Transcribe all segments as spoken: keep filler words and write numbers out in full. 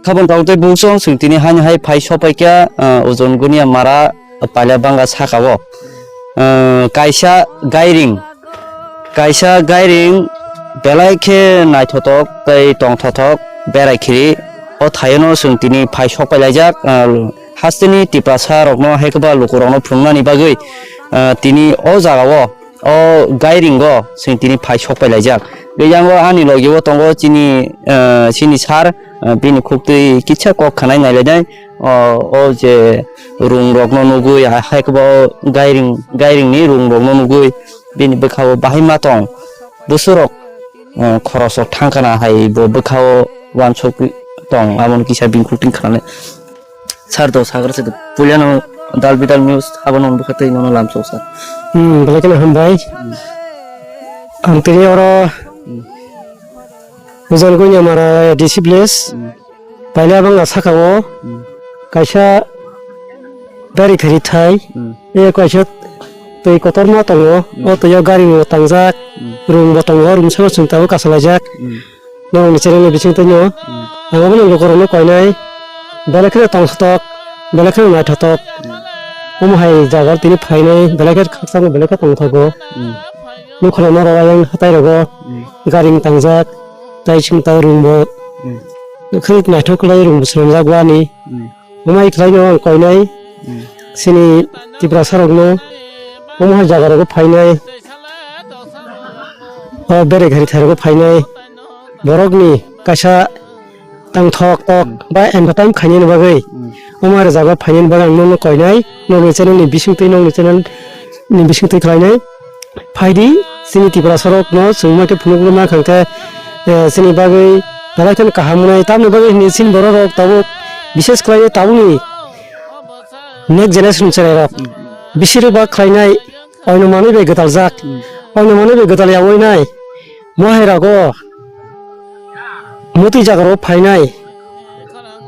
Habon tau tei bungsong chwng tini haino hai phai sopai kha, ah, Ojon Gunia Mara Pailabanga saka o. Ah, kaisa gairing, kaisa gairing belai khe naithothok tei tongthothok berai khiri o thaiono chwng tini phai sok pai laijak, ah, hasteni Tiprasa rokno hai khe ba luku rokno phunuknani bagwi, ah, tini o jaga o o gairingo chwng tini phai sok pai laijak. Tei yango ani logi o tongo chini, ah, chini sir, ah, bini khuktwi kisa kok khanai nailainai. O, o je rung rokno nugwi, ha-, hai khe bo gairing, gairing ni rung rokno nugwi bini bwkha o bahai ma tong. Bwswk rok, ah, khoroksa thang khana hai bo bwkha o uansuk tong, amo no kisa bini khuktwi khanai. Sir to sagra se puilano dal bidal news abono bwkha tei nono lamsok sir. Hmm, belai kheno hambai. Hmm. Ang tini oro Hmm. Ojon Gunia Mara D C village, Hmm. Pailabanga saka o Hmm. kaisa gari khari thai, Hmm. e kaisa twi kotorma tongo, Hmm. o twi o gari bo tangjak, Hmm. rung bo tongo, rung sabo chwng tabuk kasalaijak. Hmm. Norokni channel ni bisingtwi no Hmm. ang abono lukurokno koinai, belai kheno tongthotok, belai kheno naithotok. Hmm. Omo hai jaga tini phainai, belai khe khakchangma, belai khe tongthogo. Hmm. Nukha norok ayang hatai rogo Hmm. gari tangjak, tai chwng tai rung bo Hmm. khe naithok khlai rung bo swnamjak wani. Hmm. Omo hai khlaino ang koinai Hmm. chini Tiprasa rokno omo hai jaga rogo phainai, o bere gari thai rogo phainai borokni kaisa tang thok tok Hmm. ba entertain khainani bagwi Hmm. omo hai jaga phainani bagwi ang nono koinai, nokni channel ni bisingtwi, nokni channel ni bisingtwi khlainai. Phaidi, chini Tiprasa rokno chwng ma khe phunukna ma kha khe, eh, chini bagwi belai kheno kaham wngnai. Tamoni bagwi hwnwi chini borok rok tabuk, bishes khlai tabukni next generation cherai rok, bisirok ba khlainai oino manwi bai gwdal jak, oino manwi bai gwdal yaui nai, mohai rago motwi jaga rok phainai.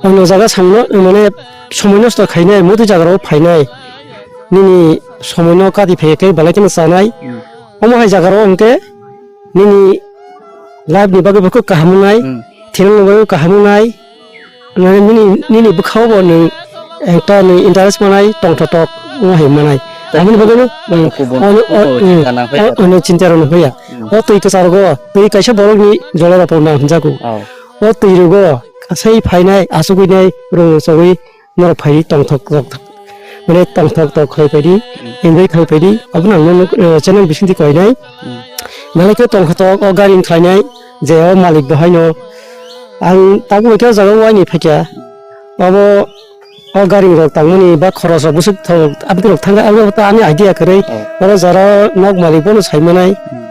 Ano jaga samno, mane, somoi nosto khainai, motwi jaga rok phainai. Nini somoi no kati phai khe belai kheno chanai. Hmm. Omo hai jaga rok hwnkhe nini life ni bagwi bo kaham wngnai, Hmm. thinang ni bagwi kaham wngnai. Mane nini, nini bwkhao bo nwng ekta nwng interest manai, tongthotok omo hai manai. Tei Aboni bagwi no, hmm, kubun, ono, kubun o, hmm, chikana phai o, ya. Ono chinta rok no phai ya. Hmm. O twi kwcharo go, twi kaisa borok ni jora rok pon na hwnjago. Oh. O twi rogo, Asai phainai, asugwinai, rung sogwi norok phai tongthok tongthok. Mane tongthok tok khlai phaidi, enjoy khlai phaidi. Abono ang nono, eh, channel bisingtwi koinai. Hmm. Belai khe tongthok o gari khlainai, je o malik bo haino. Ang tabuk khe o jaga o waini phaikha. Abo o gari rok tangmani ba khoros rok bwswk thok, aboni rok thangkha, abo ta ani idea kwrwi. Oh. Oro jora nok malik bono saimanai. Hmm.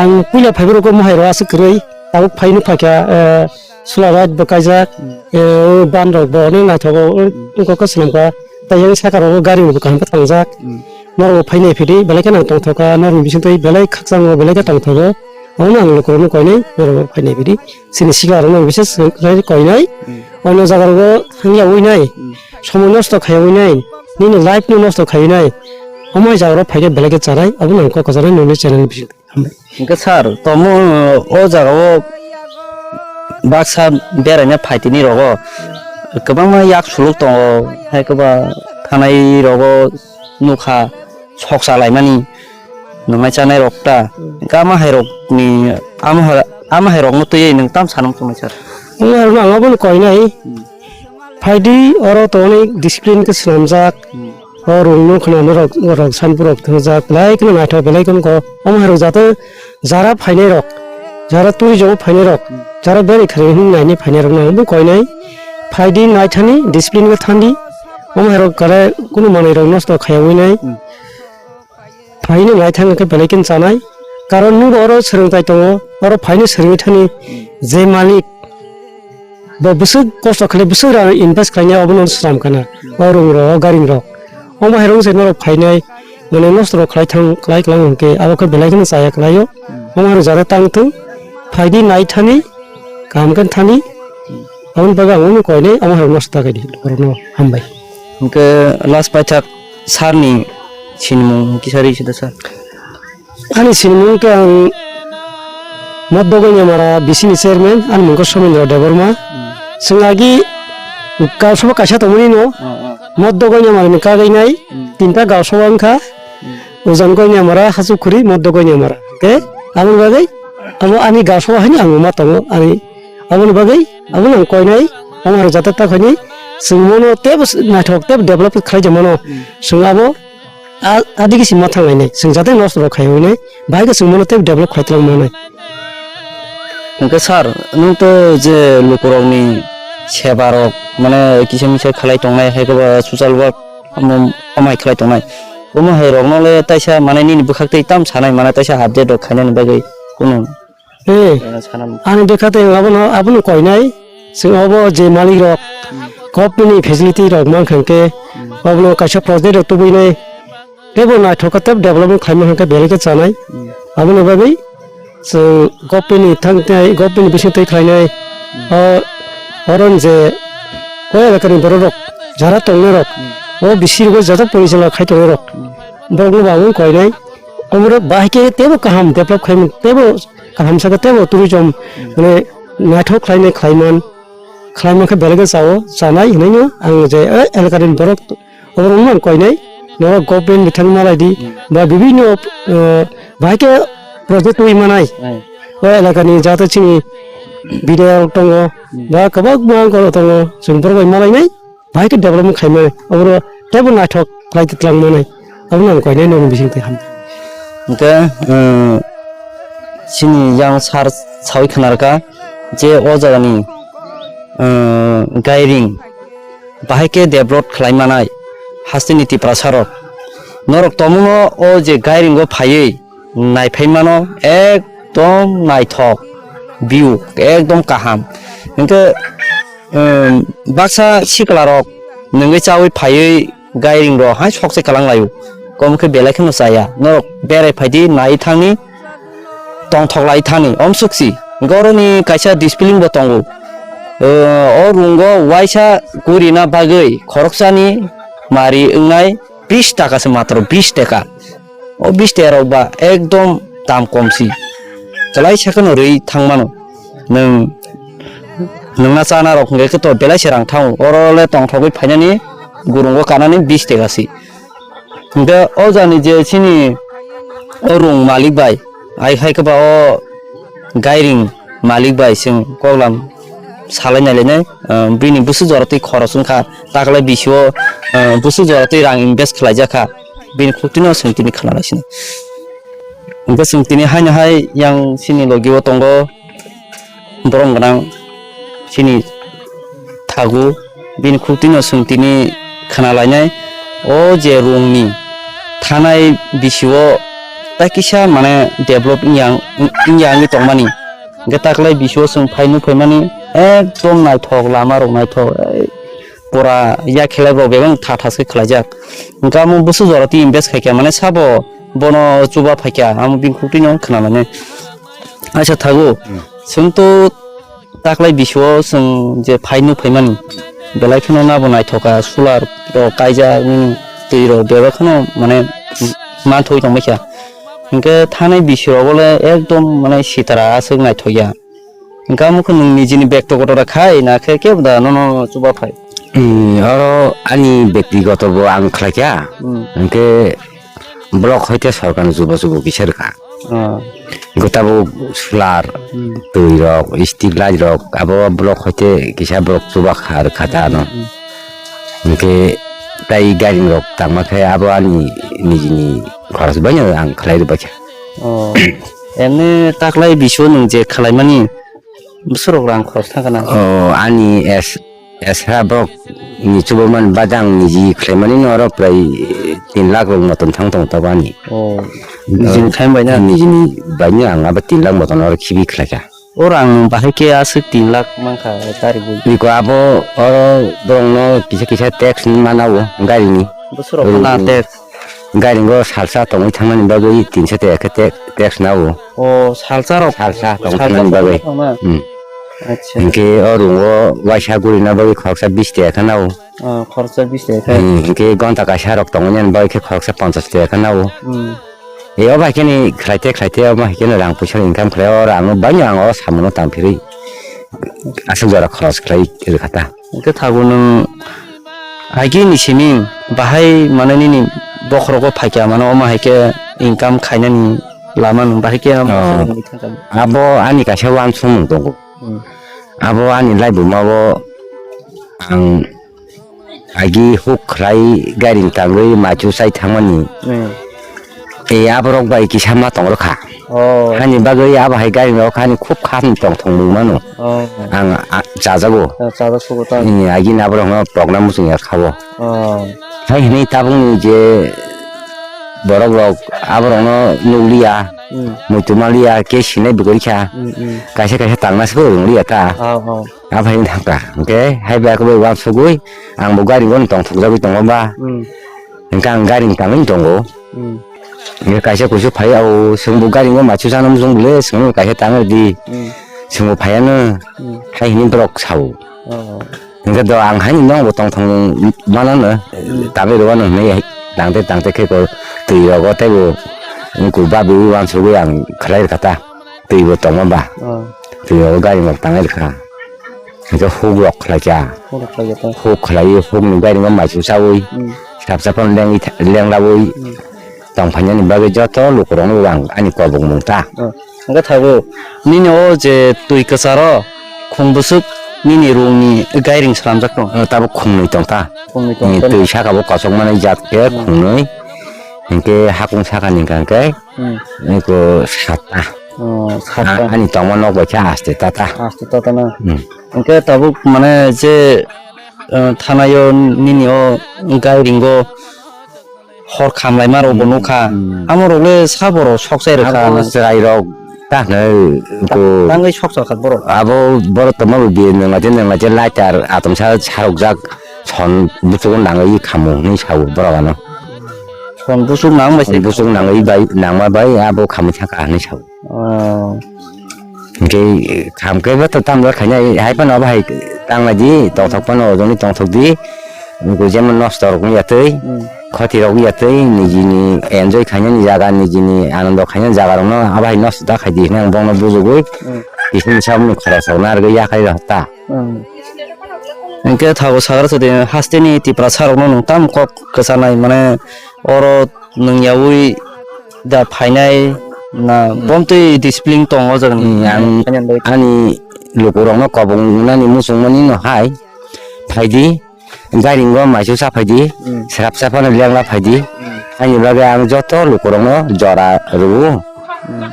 Ang puila phaibrwk o mohai rok aswk kwrwi. Tabuk phaino phaikha, eh, Solar light bo kaijak, Hmm. eh, o ban rok bo onek naithogo, o Hmm. wngkok khe swnamkha. Tai yang saka rogo gari rok bo kaham khe tangjak. Hmm. Norok bo phainai phidi, belai khe nang tongthokha, norokni bisingtwi belai khakchangma, belai khe tongthogo. Omo ang lukurokno koinai, norok bo phainai phidi. Chini sikla rokno bises khlai koinai. Hmm. Ono jaga rogo thangya uinai, Hmm. somoi nosto khaya uinai, nini life no nosto khayunai. Omo hai jaga rok phaikhe belai khe chanai, obo nang kok kwchanai nini channel ni bisingtwi. Hambai. Hingke sir, tomo o jaga o baksa beraina phaitini rogo kwbangma yak suluk tongo, hai kwba thanai rogo nukha soksa laimani nwngnai chanai rok ta. Hingke ama hai rok ni, ama hai, ama hai rok no twiwi nwng tam sanam tongnai sir? Omo hai rok no ang abono koinai. Hmm. Phaidi oro tongni discipline khe swnamjak. Hmm. O rung no khna norok, rok sanpurok thwngjak, belai kheno naithok, belai kheno kok. Omo hai rok jate jara phainai rok, jara tourism o phainai rok, jara beri khari hwn naini phainai rok no bo koinai. Phaidi naithani discipline khe thandi. Omo hai rok kare kunu manwi rok nosto khaya uinai. Hmm. Phaino naithang khe belai khe chanai. Karon nwng oro swrwngthai tongo, oro phaino swrwngwi thani je malik bo bwswk kosto khlai, bwswk rang invest khlainai, obono swnam kana. O rung rok, o garing rok. Omo hai rung se norok phainai, mane nosto rok khlai thang, khlai klang hwnkhe, abo khe belai kheno chaya khlaio. Omo hai rok jara tang thung, phaidi nai thani, kaham khe thani. Aboni bagwi ang unu koinai, omo hai rok nosto ta khaidi, borokno hambai. Hwnkhe last paithak sir ni sinimung kisa ri sida sir. Ani sinimung khe ang Motbogoi Nyamara B C ni chairman, ani mung khe Somendra Debbarma. Chwng agi Gausaba kaisa tongmani no, Oh, oh. Moddo Goinamara ni kagwi nai, Hmm. Tinta gausaba wngkha, Hmm. Ujan Goinamara, Hachukhuri, Moddo Goinamara. Ke, aboni bagwi, abo ani gausaba haino ang ma tongo, ani, aboni bagwi, abono ang koinai, amaro jata ta khainai, chwng mono tebo s-, naithok, tebo develop khlai ja mano. Hmm. Chwng abo, A, adigi si ma thanglainai, chwng jate nosto rok khai hwnwi nai, bahai khe chwng mano tei develop khai twlang manai. Hwnkhe sir, nwng to je lukurokni seba rok, mane, kisa misa khlai tongnai, hai khe ba social work, omo, omo hai khlai tongnai. Omo hai rokno le taisa, mane, nini bwkhak twi tam sanai, mane, taisa update rok khainani bagwi kunu Eh, Eno sanam. Ani bekha tei abono, abono koinai. Chwng obo je malik rok, Hmm. Government ni facility rok mankha hwnkhe, Hmm. Obono kaisa project rok tubui nai. Tebo naithok khe tebo development khlaima hwnkhe belai khe chanai. Hmm. Aboni bagwi chwng government ni thang tei government ni bising twi khlainai. Hmm. O, oron je o elakani borok rok, jara tongnai rok, Hmm. O bisirgo jajak porijalna khai tongnai rok, Hmm. Borokno bo ang koinai. Omorok bahai khe tebo kaham develop khlaimani, tebo kaham sakhe tebo tourism, mane, naithok khlainai khlaiman, khlaiman khe belai khe chao, chanai hwnwi no ang je, eh, elakani borok oborokno ang koinai, norok government ni thangma lai di, ba bibinno, eh, bahai khe project twi manai, Hmm. O elakani jate chini bidayok tongo, Hmm. Ba kwbangma borok tongo, chwng borok bai malainai. Bahai khe development khaimani, aboro teibo naithok khlai twlang mani, abono ang koinai nokni bising twi ham. Hwnkhe, eh, chini yang sir sawi khna rwkha je o jagani, eh, gairing bahai khe develop khlai manai hasteni Tiprasa rok. Norok tongmano o je gairing o phaiwi naiphai mano, ekdom naithok view, ekdom kaham. Hwnkhe, um, baksa sikla rok nwngwi chawi phaiwi gairing rok hai sok se kalang laio. Kom khe belai kheno chaya. Norok berai phaidi, nai thangni, tongthok lai thani, omsuk si. Hwnkhe oroni kaisa discipline bo tongo. Uh, o rungo waisa gurina bagwi khoroksani mari wngnai bis taka se, matro bis taka. O bis taka rok ba ekdom dam kom si. Kwlai sa kheno rwi thang mano. Nwng, nwngna chana rok hwnkhe khe to belai se rang thango. Oro le tongthogwi phainani gurungo kanani bis taka si. Hwnkhe o jani je chini o rung malik bai, ai hai khe ba o gairing malik bai chwng koklam salai nai lainai, ah, bini bwswk jora twi khoros wngkha, taklai bisio, ah, bwswk jora twi rang invest khlaijak kha, bini khuk twi no chwng tini khna lai sini. Hwnkhe chwng tini haino hai yang chini logi o tongo, borom gwnang chini thago, bini khuk twi no chwng tini khna lainai. O je rung ni thanai bisio tai kisa mane develop wngya, wngya wngwi tongmani. Hwnkhe taklai bisio chwng phai nuk phaimani ekdom naithok, lama rok naithok, eh, pura yakhelai rok bebak tha tha se khlaijak. Hwnkhe amo bwswk jora twi invest khaikha, mane sabo bono chuba phaikha, amo bini khuk twi no khna lainai. Aisa thago, Hmm. Chwng to taklai bisio chwng je phai nuk phaimani, belai kheno nabo naithoka, solar rok kaijak, hmm, twi rok bebak kheno mane manthogwi tongbaikha. Hwnkhe thanai bisio rok le ekdom mane sitara aswk naithokya. Hwnkhe amo khe nwng nijini bektogoto da khai, na khe kebo da nono chuba phai? Hmm, oro ani bektigoto bo ang khlaikha. Hmm. Hwnkhe block hoite sorkarni chuba chubo kisa rwkha. Ah. Hwnkhe tabuk solar, Hmm. twi rok, street light rok, abo block hoite kisa borok chuba kha rwkha ta ano. Hmm. Hwnkhe tai gairing rok tangma khe abo ani nijini khoros bai no ang khlai rwbaikha. Oh. Emni taklai bisio nwng je khlaimani bwswk rok rang khoros thangkha na? Oh, ani es Esra borok ni chubaman badang niji khlaimani norok prai tin lakh rok motom thang tong tabani. Oh. Nijini khaim bai na? Nijini bai no ang abo tin lakh motom oro khibi khlaikha. Oro ang bahai khe aswk tin lakh mankha gari bui. Biko abo oro borok no kisa kisa tax ni mana o gari ni. Bwswk rok na tax? Gairingo salsa tongwi thangmani bagwi tinsa teka khe te-, tax nao. O, salsa rok. Salsa tongwi thangmani bagwi. Thangma? Hmm. Acha. Hinkhe o room o waisa gurina bagwi khoroksa bis teka khe nao. O, khoroksa bis teka khe. Hmm, hinkhe gonta kaisa rok tongwi nani bagwi khe khoroksa ponchas teka khe nao. Hmm. E, o bai khe ni khlaite khlaite omo hai khe no rang puisa income khlai o rang no bai no ang o samungo tang phirwi. aswk jora khoros khlai rwkha ta. Hwnkhe thago nwng agini simi bahai mane nini bokhorogo phaikha mane omo hai khe income khainani lama nwng bahai khe. Oh. Abo ani kaisa uansukmung tongo. Hmm. Abo ani laibuma o ang agi huk khlai gairing tangwi maichu chai thangmani. Hmm. E aborok bai kisa ma tong rwkha. Oh. Hani bagwi abo hai gairing rok hani khub kha tong thong mung mano. Oh. Ang a-, chajago. Ah, chajak sugo ta. Hmm, agi ni aborok no program muchung ya khawo. Oh. Hai hini tabuk ni je borok rok aborok no nukliya, hmm, muitu maliya, ke sinai bwkha rikha. Hmm, hmm. Kaisa kaisa tangna se rwngya ta. Oh, oh. Aphai wng thangkha. Hwnkhe hai bai khe bai uansugwi ang bo gari bono tongthokjagwi tongo ba. Hmm. Hwnkhe ang gari tangwi tongo. Hmm. Hwnkhe kaisa kusu phai o, chwng bo gari o maichu chana muchung bole, chwng kaisa tang rwdi. Hmm. Chwng bo phaiano. Hmm. Hai hwnwi borok sao. Oh. Hwnkhe do ang haino nokbo tongthokmung manano, hmm, tangwi rwano hwnwi tangte tangte khe ko twi rogo teibo wngkuk babi uansugwi ang khlai rwkha ta. Twi bo tongma ba. Oh. Twi rogo gari nok tangwi rwkha. Hwnkhe huk rok khlaikha. Huk rok khlaikha ta. Huk khlaiwi hukni gairingo maichu chaui, hmm, sapsa phano lengwi tha-, lenglaui, hmm, tongphainani bagwi joto lukurokno ang ani kobokmung ta. Oh. Hwnkhe thago, nini o je twi kwcharo khung bwswk nini rungni gairing swnamjak tong? Oh, tabuk khungnwi tong ta. Khungnwi tong. Ni ta. Twi saka bo kosok mani jat khe, hmm, khungnwi. Hwnkhe hakung sakani hwnkha khe, hmm, niko satta. Oh, satta. A-, ani tongma nok bai khe aste tata. Aste tata na. Hmm. Hwnkhe tabuk mane je, eh, thanaio nini o gairingo hor khamlaima rok bo, hmm, nukha. Hmm. Amo rok le sabo rok sok chai rwkha. Abo chwrai rok ta hwnwi ko. Tangwi sok cha kha borok. Abo borok tongma bo biye nangla je nangla je lighter atom sa sarok jak son buchuk nangwi khamu hwnwi sao borok ano. Son buchuk nang bai se. Son buchuk nangwi bai nangma bai abo khamwi thangkha hwnwi sao. Oh. Hwnkhe, eh, kham khe bo to tamjak khainai, hai phano abo hai tanglai di, tongthok phano ojoni tongthok di. Wngkhe jemon nosto rok wngya twi, hmm, khoti rok wngya twi, nijini enjoy khainani jaga, nijini anando khainani jaga rokno abo hai nosto da khai di hwnwi ang bono bujugwi, hmm, kisini samni khorok rok narwgwi yakhai rok ta. Hmm. Hwnkhe thago sagra sadi hasteni Tiprasa rokno nwng tamo kok kwchanai mane oro nwng yaui da phainai na, hmm, bomtwi discipline tongo jagani. Hmm, ang ani lukurokno kobong nani muchungmani no hai phaidi gairingo maichu cha phaidi, hmm, srapsa phano lengla phaidi. Hmm. Ani bagwi ang joto lukurokno jora rwo. Hmm.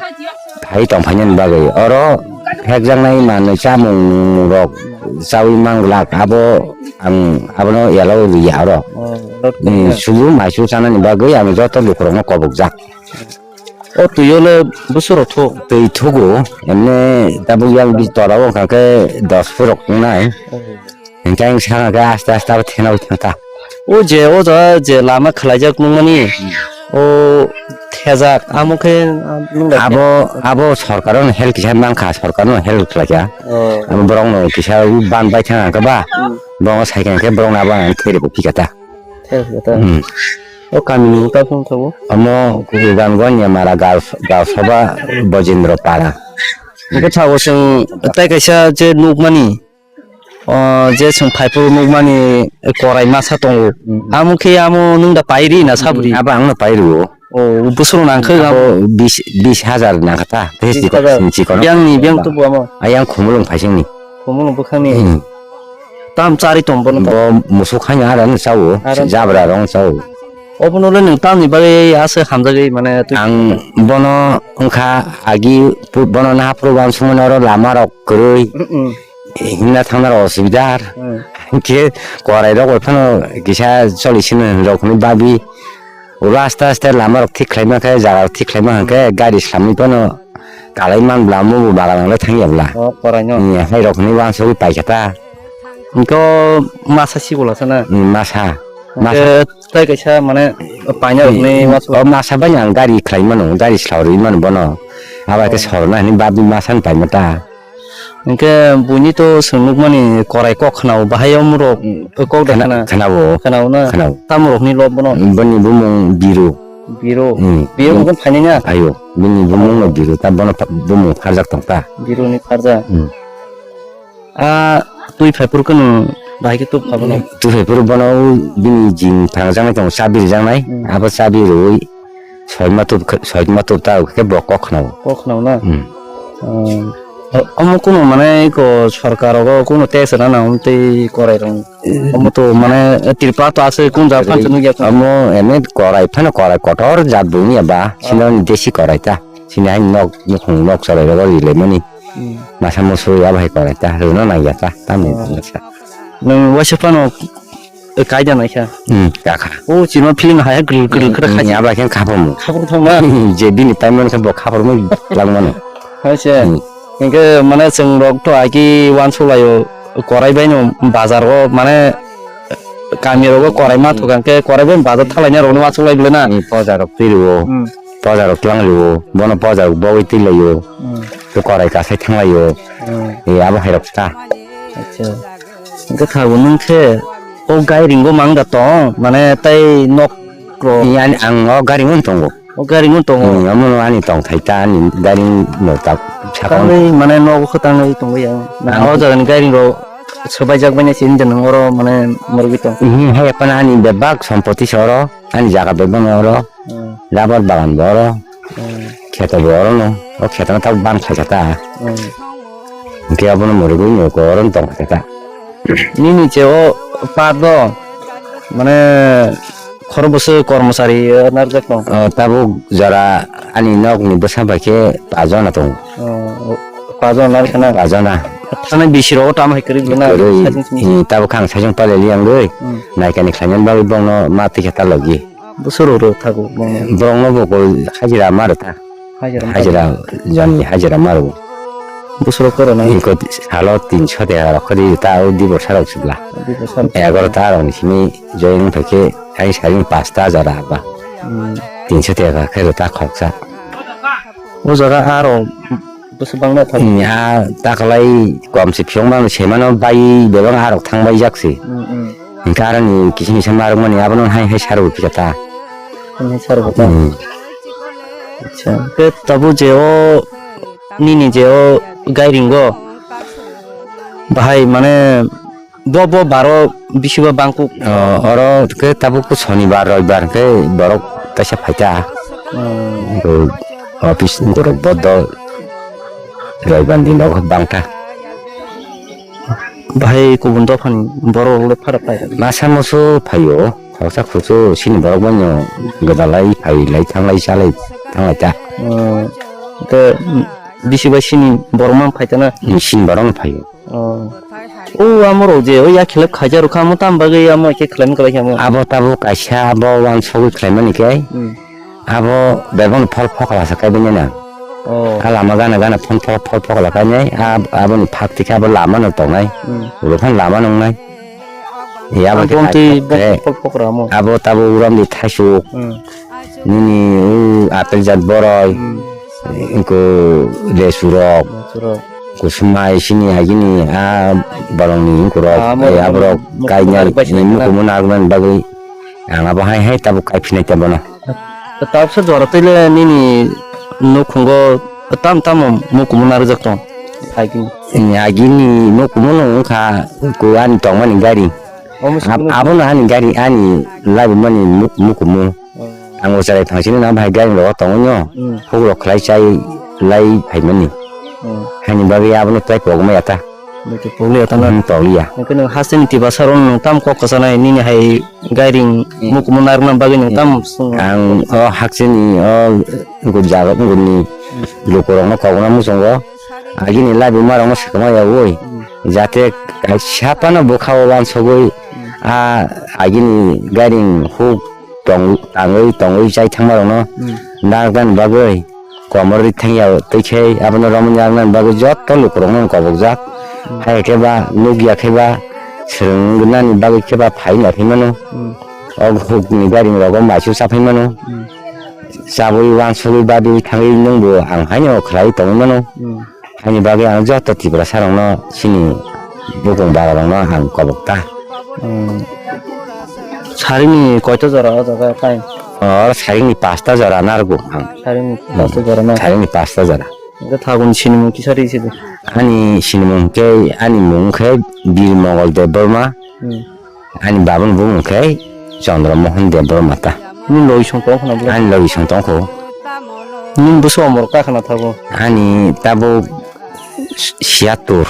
Phai tongphainani bagwi oro phekjaknai manwi chamung rok chaui manglak abo ang abono allow rwya oro. Oh, lot. Hmm, khaina. Sudu maichu chanani bagwi ang joto lukurokno kobokjak. O twi o le bwswk rok thuk? Twi thugo, emne tabuk yang bi torao wngkha khe dos phurok wngnai. Oh. Hwnkhe ang sakha khe aste aste abo thena bai thang ta. O je o jaga je lama khwlaijak nukmani, o thejak, amo khe, ah, nung bai abo, abo sorkar no help kisa mankha, sorkar no help khlaikha. Oh. Amo borok no kisa ban bai thang kha ba, hmm, borok no sai khe borok no abo ang theri bo phika ta. Theri bo phika ta. Hmm. O kami ni uta phung kha bo? Amo Kukugango Niamara Gal, Galsabha Bojendra Para. Hwnkhe thago chwng tai kaisa je nukmani. O je chwng phaiphuru nukmani korai masa tongo. Mm. Amo khe amo nwng da pairi na sabri? Mm, abo ang no pairwo. O bwswk nang khe abo bis, bis hajar nang kha ta. Bis hajar. Chikon, chikon. Biyang ni, biyang tubu amo. Ayang Khumulwng phaising ni. Khumulwng bwkhang ni. Mm. Tam chari tong bono ta? Bo musuk haino aro no chawo. Aro no. Jabra rong chawo. Obono le nwng tamni bagwi aswk hamjagwi mane twi. Ang bono wngkha agi pu-, bono naha program sumano oro lama rok kwrwi. Mm-mm. Himna thangna rok osubida ar. Mm. Hwnkhe korai rok bai phano kisa choli sino rok hwnwi babi. Ulo aste aste lama rok thik khlaima khe, jaga rok thik khlaima hwnkhe gari slamwi phano kalai man bla, mubu bagan le thang ya bla. Oh, korai no. Ni hai rok hwnwi uansugwi paikha ta. Hwnkhe o masa sibola sana? Ni masa. Hwnkhe masa. Tai kaisa mane paina rok ni uansuk. O masa bai ang gari khlai mano, gari sla rwi mano bono. Abo khe oh. Sorna hwnwi babi masa ni paima ta. Hwnkhe buini to chwng nukmani korai kok khna-o, bahai omorok kok da khna-, khna-, khna-o. Khna-o na? Khna-o. Tamorokni lob bono? Bini bumung Biru. Biru? Hmm. Biru mokon phainai na? Ayo, bini bumung no Biru, ta bono pha-, bumung pharjak tong ta. Biru ni pharjak? Hmm. A twi phaiphuru khe nwng bahai khe tub kha bono? Twi phaiphuru bono bini jing phangjaknai tongo, chabi rijaknai. Hmm. Abo chabi rwi soima tub khe, soima tub ta khe bo kok khna-o. Kok khna-o na? Hmm. Hmm. Omo kunu mane ko sorkar rogo kunu tax rana hwn tei korai rong. Hmm. Omo to mane Tripura to aswk kun jat phan chwnwi ya. Omo ene korai phano korai kotor jat bumi ya ba. Ah. Sino desi korai ta. Sini hai nok, nukhung nok chwrai rogo ri laimani. Hmm. Masa musu ya bahai korai ta, rwna nang ya ta, tamni. Oh. Nwng waisa phano, eh, kaida nai kha? Hmm, kakha. O, chima film hai, hai, kwrwi, kwrwi, kwrwi, hmm, khai. Ya bahai khe khaphang. Khaphang thangma? Je bini time man khe bo khaphang mo langmano. Hai se. Hmm. Hinkhe mane chwng rok to agi wansuk laio, korai bai no bazar o mane kami rogo korai ma thok khe korai bai bazar thalaina rok no wansuk lai bwle na? Hmm, bazar rok twi rwo. Hmm. Poja rok tlang rwo, bono poja rok bogwi twi laio. Hmm. To korai kasai thang laio. Hmm. E abo hai rok ta. Acha. Hwnkhe thago nwng khe o gairing o mang da tong, mane tai nok rok. Yani ang o gairing o tongo. O gairing o tongo. Hmm, omo no ani tong thai ta, ani gairing no ta sakon. Tangwi mane nogo khe tangwi tongwi ya. Ang o jaga ni gairing rok swbaijak bai nai sini de nwng oro mane morgwi tong. Hmm, hai pana ani bebak sompoti se oro, ani jaga bebak no oro. Hmm. Rabar bagan bo oro. Hmm. Kheto bo oro no. O kheto no tabuk ban khaisa ta. Hmm. Hwnkhe abono mwrwgwi nuko oro no tong khaisa ta. Nini je o par do, mane, khoro bwswk kormochari, eh, narwkjak tong? O, tabuk jora ani nokni bwsa bai khe pajona tongo. O, pajona narwkha na? Pajona. Thani bisi rogo tamo hai kwrwi bwlwi na? Kwrwi. Sajwng simi. Hmm, tabuk khe ang sajwng palai liya wngwi. Hmm. Naikani khlainani bagwi bongno ma twi khe ta logi. Bwswk rw rw thago bongno? Borokno bo koi hajira ma rw ta. Hajira ma rw. Hajira jani hajira ma rw. Bwswk rw kwrwna? Iko salo tinso taka rok khe di ta o di bwsa rok sibla. Di bwsa rok. Egaroh ta rok ni simi join wng phaikhe ai saring pasta jora ba. Hmm. Tinso taka khe rw ta khoroksa. O jaga aro bwswk bangma thang. Hmm, a takalai kom se phiyok mano se mano bai bebak arok thang bai jak se. Hmm, hmm. Hwnkhe aroni kisa misa marwkmani abono hai hai sarwi phika ta. Hai hai sarwi ta. Hmm. Acha. Khe tabuk je o nini je o gairing o bahai mane bo bo baro bisi bo bangkuk. O, oro khe tabuk sonibar roibar khe borok kaisa phaita. Hmm. Bo office borok bodo roibar din rok bangta. Bahai kubun dophani borok le phara phai. Masa musu phaio, khoroksa khoroksa sini borok bono gwdalai phai lai thanglai chalai thanglai ta. Oh, te, mm, bisi bai sini borok man phai ta na? Mm, sini borok no phaio. Oh. O amo rok je, o ya khelep khaija rok kha, amo tam bagwi amo khe khlai kwlai kha amo. Abo tabuk kaisa abo wansugwi khlaimani khe. Hmm. Abo bebakni phol phokla sa kaibainai na. Oh. A lama gana gana phon phol phol phokla kainai, a, aboni phak tikhe abo lama no tongnai. Hmm. Ulo phano lama nongnai. Ya abo khe bomtwi, bomtwi phol phokra mo. Abo tabo uram di thaisuk. Hmm. Nini u apel jat boroi. Hmm. Ingko lesu rok. Lesu rok. Kusumai sini agini a borokni ingko rok. Ah, mo, eh, aborok mo, kainai, mo, mo, mukumu narwknani bagwi. Ang abo hai hai tabuk kaiphinai tei bono. Tabuksa jora tei le nini nukhungo tam tamo mukumu narwkjak tong? Agini. Ni agini mukumu no wngkha ko ani tongmani gari. Omo si Ab-, kuno abono ani gari, ani labimani mu-, mukumu. Oh. Ang o chwrai phangsini na bahai gari rogo tongwi no. Hmm. Huk rok khlai chai lai phaimani. Hmm. Haini bagwi abono tei pogmaya ta. Bwtwi pogmaya ta na? Hmm, pogmaya. Hwnkhe nwng hasteni tiprasa rok nwng tam kok kwchanai nini hai gairing mukumu narwkna bagwi nwng tam swng? Ang o hakchini o jaga wngkukni lukurokno kokna muchungo. Agini laibuma rokno swkangma yaui. Jate kaisa phano bwkha o wansugwi a agini gairing huk tong-, tangwi tongwi chai thangma rokno narwknani bagwi. Komor ri thangya twi khe abono romwi narwknani bagwi joto lukurokno kobokjak. Hmm. Hai khe ba nukya khe ba swrwng wngnani bagwi khe ba phai no phai mano. Hmm. O hukni gairing rogo maisu cha phai mano. Hmm. Chabwi wansugwi badwi thangwi nwngbo ang haino khlai tongwi mano. Hmm. Haini bagwi ang joto Tiprasa rokno chini bukung bara rokno ang kobok ta. Hmm. Saringni koito jora o jaga kai? Oro saringni pasta jora narwgo ang. Saringni pasta jora na? Saringni pasta jora. Hwnkhe thago ni sinimung kisa ri sidi. Ani sinimung khe, ani mung khe Bir Mongol Debbarma. Hmm. Ani babani bumung khe Chandra Mohan Debbarma ta. Nini logi song tong khna bwrwi? Ani logi song tong kho. Nini bwswk omor kakhna thago? Ani tabuk siyattur.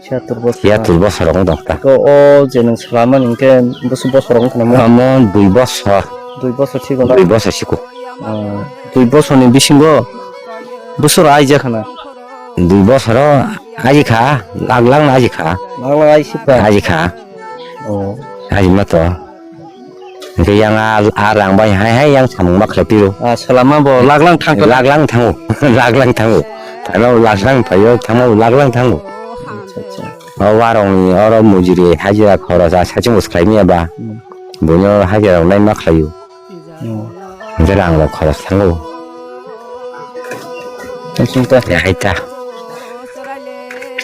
Siyattur bosor. Siyattur bosor wng tong ta. Ko o je nwng swlamani hwnkhe bwswk bosor wng khna mo? Amo dui bosor. Dui bosor siko na? Dui bosor siko. Ah, dui bosorni bisingo bosor aijak khna? Dui bosoro aji kha, lak lak no aji kha. Lak lak aji sipra? Aji kha. Oh. Aji ma to. Hingke yang a, a rang bai hai hai yang samung ma khlai piro. Ah, salama bo lak lang thang khe? Lak lang thango, lak lang thango. Ano lak lang phaio, thango lak lang thango. Acha, acha. O warong ni oro mujuri hajira khoros a sachung bwswk khlai manya ba. Hmm. Buino hajira rok nai ma khlaio. Hmm. Hingke rang rok khoros thango. Tongchung ta. Ya, hai ta.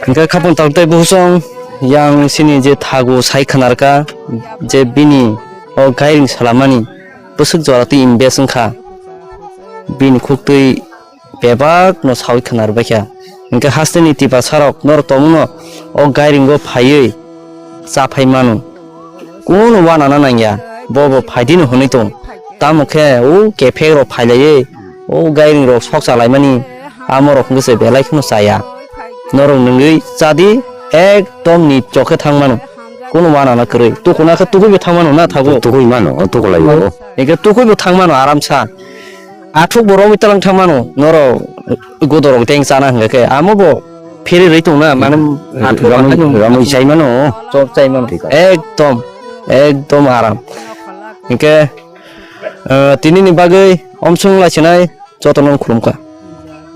Hingke khapung tabuk tei buhusong yang sini je thago sai khnarka je bini o gairing salamani bwswk jora twi invest wngkha. Bini khuktwi bebak no sawi khwnar baikha. Hingke hasteni tipasarok norok tongmungno o gairingo phaiwi chaphai mano. Kunu wanana nangya, bo bo phaidino hwnwi tong. Tamo khe o kephek rok phailaiwi o gairing rok sok chalaimani amorok wngkhe se belai kheno chaya. Norok nwngwi chadi ekdom nip chokhe thang mano. Kunu wanana kwrwi. Tukuna khe tukuibo thang mano na thago. Tukui mano, o tukulai o. Hingke tukuibo thang mano aramsa. Athuk bo romwi twlang thang mano, norok godorok teng chana hingka khe, amo bo phiri rwi tong na, mane athuk romwi, romwi chai mano. Chok chai mano. Thik ase. Ekdom, ekdom aram. Hingke, eh, tini ni bagwi omsong lai sinai jotono khulum kha.